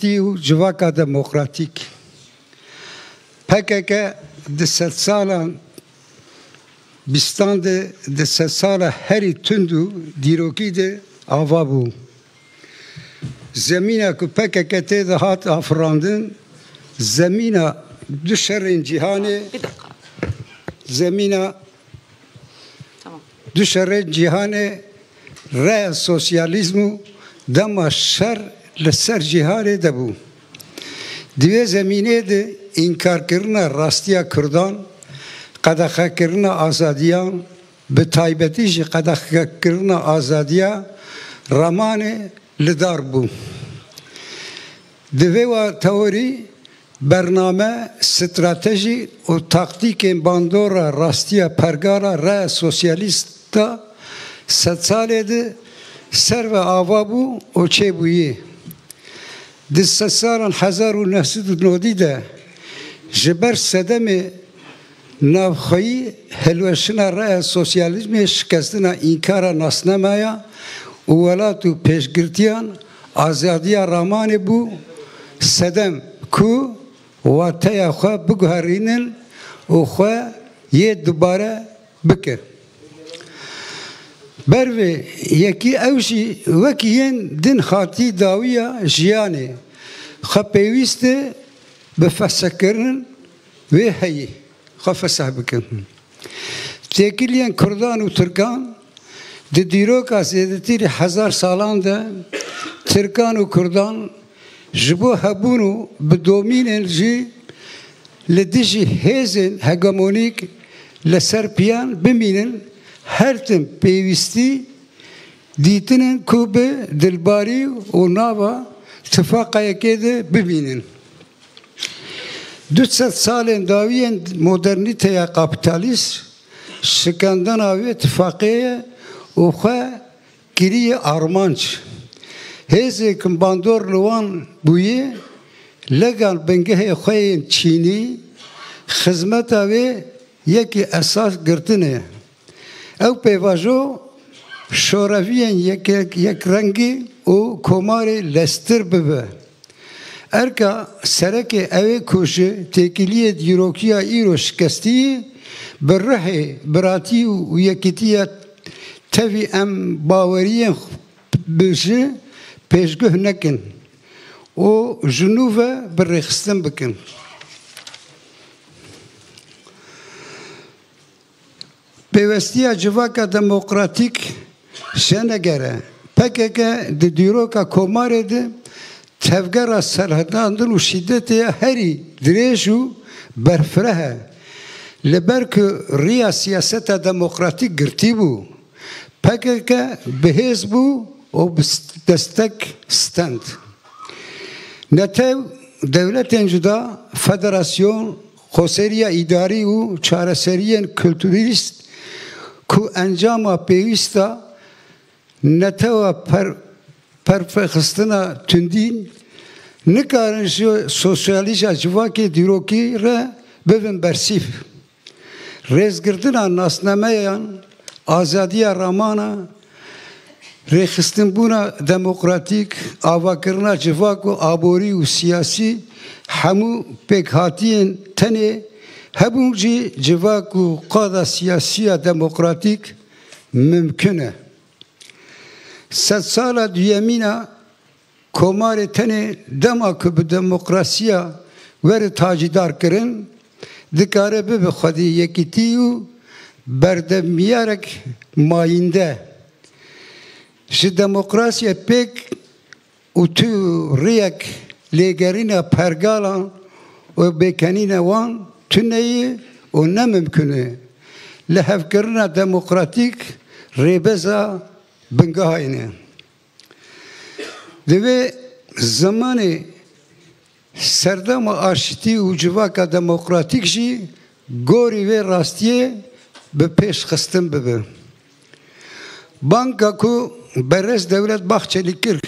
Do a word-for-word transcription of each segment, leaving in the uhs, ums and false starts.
û civaka demokratîk. P K K di sedsalan bîstan de di sedsala herî tund û dîrokî de ava bû. Zemîna ku P K K tê de hat afirandin, zemîna du şerên cîhanê, Bir dakika. Zemîna Tamam. du şerên cîhanê, reya sosyalîzm û dema şer li ser cîhanê de bû. Di vê zemînê de înkarkirina rastiya Kurdan, qedexekirina azadiyan, bi taybetî jî qedexekirina azadiya Ramanê li dar bû. Di vê wa teorî, bername, stratejî û taktîkên bandora rastiya pergala reya sosyalîsta sedsalê de ser ve ava bû û çêbûyî. Di sedsalan hezar û neh sed û nodî de ji ber sedemê navxweyî hilweşina reya sosyalîzmê, şikestina înkara nasnameya û welat û pêşgirtiyan azadiya Ramanê bû sedem ku wateya xwe biguherînin û xwe yê dubare bike. Ber vê yekî ew jî wekî yên din hatî dawiya jiyanê xwe pêwîst e bi fesehkirin wê heyî xwe feseh bikin. Têkiliyên Kurdan û Tirkan di dîroka zêdetirî hezar salan de Tirkan û Kurdan ji bo hebûn û bi domînên jî li dijî hêzên hegemonîk li ser piyan bimînin, her tim pêwîstî dîtinin ku bi dilbarî û nava tifaqeyekê de bimînin. Du sed salên dawiyên modernîteya kapîtalîst şikandina wê tifaqê ye û xwe kiriye armanc. Hêzên ku bandor li wan bûye, legal bingehê xwe yên çînî, xizmeta wê yekî esas girtine. Ew pêvajo şoreviyên yek-, yek-, yekrengî û komarê lestir bibe. Erka serekê ew ê ku ji têkiliyê dîrokiya îro şikestî yî, bi rihê biratî û yekîtiya tevî em baweriyên bi ji pêşguh nekin û ji nû ve bi rêxistin bikin. Pêwestiya civaka demokratîk jenegere. P K K di dîroka komarê de tevgera serhildandin û şîdetê ya herî dirêj û berfireh e. Li ber ku riya siyaseta demokratîk girtî bû, P K K bi hêz bû û bi destek stend. Netew, dewletên cuda, federasyon, xweseriya îdarî û çareseriyên kulturîst ku encama pêwîst a netewa per-, perfexistina tundî nikarin ji sosyalîja civakê dîrokî re bibin bersîv. Rêzgirtina nasnameyan, azadiya ramana, rêxistinbûna demokratîk, avakirina civak û aborî û siyasî, hemû pêkhatiyên tenê hebûn jî civak û qada siyasiya demokratîk mimkun e. Sedsala duyemîn a komarê tenê dema ku bi demokrasiya were tacîdar kirin, dikare bibe xwedî yekîtî û berdemiyarek mayînde. Ji demokrasiyê pêk û tu riyek lêgerîna pergalan û bêkenîna wan tune ye û ne mimkun e. Lihevkirina demokratîk rêbeza bingehayî ne. Di vê zimanê serdema aştî û civaka demokratîk jî gorî vê rastiyê bi pêş xistin bibe. Banga ku berêz Dewlet Bahçelî kir,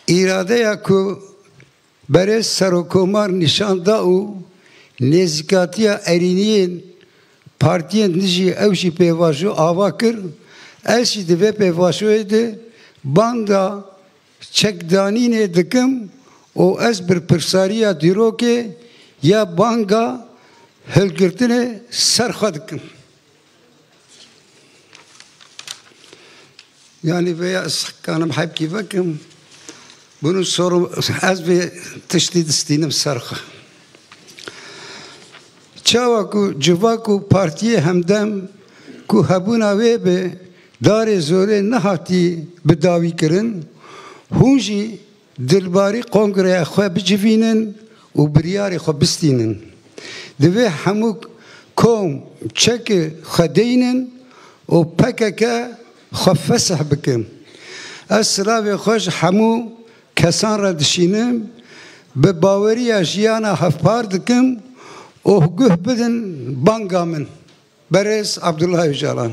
îradeya ku berêz Serokomar nîşan da û nêzîkatiya erîniyên partiyên dijî ew jî pêvajo ava kir, ez jî di vê pêvajoyê de banga çekdanînê dikim û ez berpirsariya dîrokê ya banga hilgirtinê ser xwe dikim. Yanî vêya ez kanim hepkî vekim. Bunu soru ez vê tiştî distînim ser xwe. Çawa ku civak û partiyê hemdem ku hebûna wê bi darê zorê nehatî bi dawî kirin, hûn jî dilbarî kongreya xwe bicivînin û biryarê xwe bistînin. Divê hemû kom çeki xwe deynin û P K K xwe fesih bikin. Ez silavê xwe ji hemû kesan re dişînim, bi baweriya jiyana hevpar dikim û guh bidin banga min. Berêz Abdullah Ocalan.